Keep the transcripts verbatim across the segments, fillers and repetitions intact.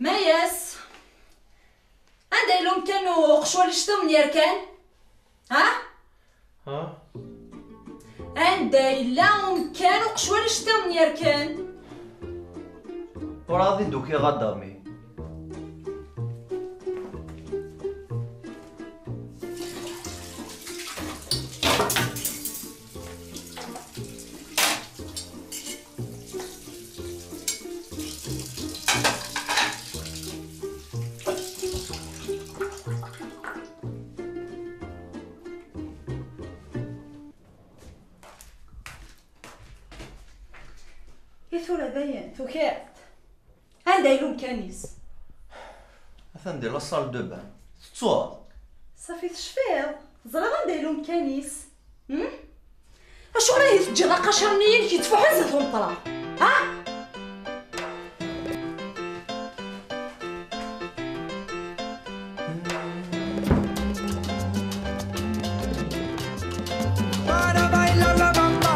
Mayes, anda yella umkan uqecwal iceṭṭiḍen yerkan? Ha? Ha? Anda yella umkan uqecwal iceṭṭiḍen yerkan? Ur ɛad i d-ukiɣ a Dami. I tura dayen tukiḍ-t? Anda yella umkan-is? Atan di la salle de bain. Tettuḍ? Safi tecfiḍ? Teẓriḍ anda yella umkan-is? Hmm? Acuɣer i teǧǧiḍ aqacar-nni-inek yettfuḥu zdat umeṭreɣ? Ha? Para bailar la bamba,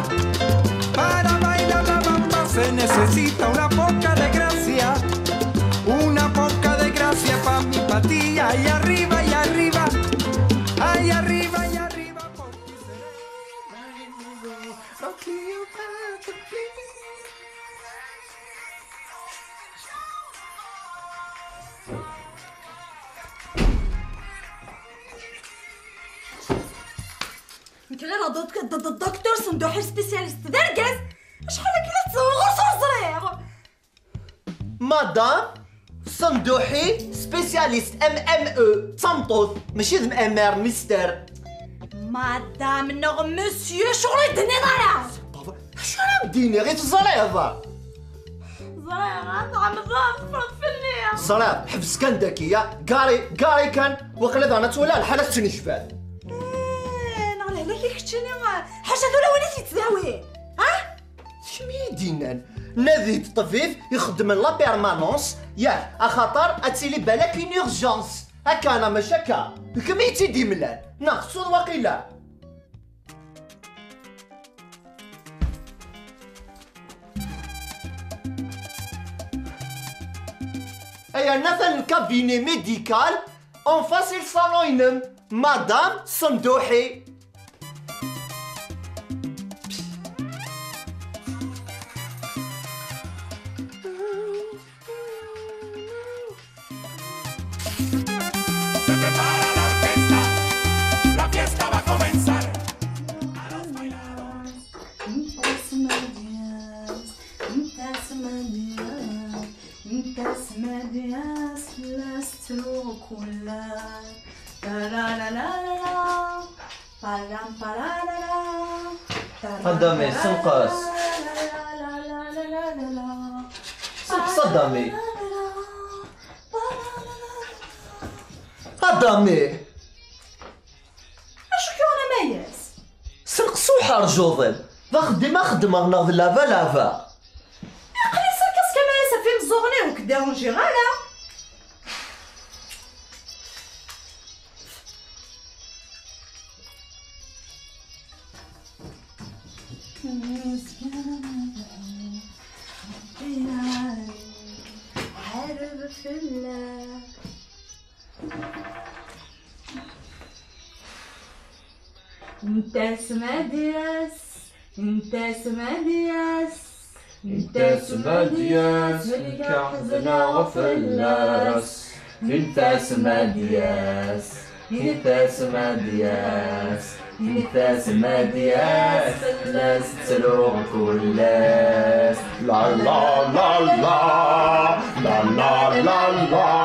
para bailar la bamba se necesita una poca de gracia, una poca de gracia pa' mi patilla, ahí arriba, ahí arriba, ahí arriba, ahí arriba, porque será Nekk ɣileɣ d, d, d, d, docteur Senduḥi spécialiste d argaz. Acḥal akka la tettẓawareḍ ur ẓriɣ. Madame Senduḥi spécialiste M M E, d tameṭṭut, mačči d M R, mister. Madame neɣ monsieur, acuɣer ur yi-d-tenniḍ ara? Baba, acu ara m-d-iniɣ i teẓriḍ? Ẓriɣ, tɛemmeḍ ad teffreḍ fell-i. Ẓriɣ, ḥbes kan daki, ya. Gari, gari kan, waqila daɣen ad twala lḥal ad tettnejbad. Eh, neɣ lehlak i keččini, ḥaca tura win i t-yettdawin, ha? D kemm i yi-d-yennan, nadi-d ṭṭbib ixeddmen la permanence, yah, axaṭer ad tili balak une urgence. Akka neɣ mačči akka? D kemm i yi-tt-id-imlan, neɣ tettuḍ waqila? Ay, atan le cabinet médical en face i le salon-inem, Madame Senduḥi. Se prepara la orquesta, la fiesta va a comenzar. A los bailadores. Ntas Madias, Ntas Madias, Ntas Madias, la tettru kul ass. Tarararara, param pararara, A Dami, senqes. Senqes a Dami. A Dami! Acu k-yuɣen a Mayes? Senqes uḥerǧuḍen! D axeddim a xeddmeɣ neɣ d laba laba? Aql-i s lkask a Mayes ɣef imeẓẓuɣen-iw, ur k-dérangeɣ ara. Ḥareb fell-ak. Ntas Madias, Ntas Madias, Ntas Madias, lkaḥ d-naɣ fell-as. Ntas Madias, Ntas Madias, Ntas Madias, fell-as ttruɣ kul ass. La la la la, la la la la.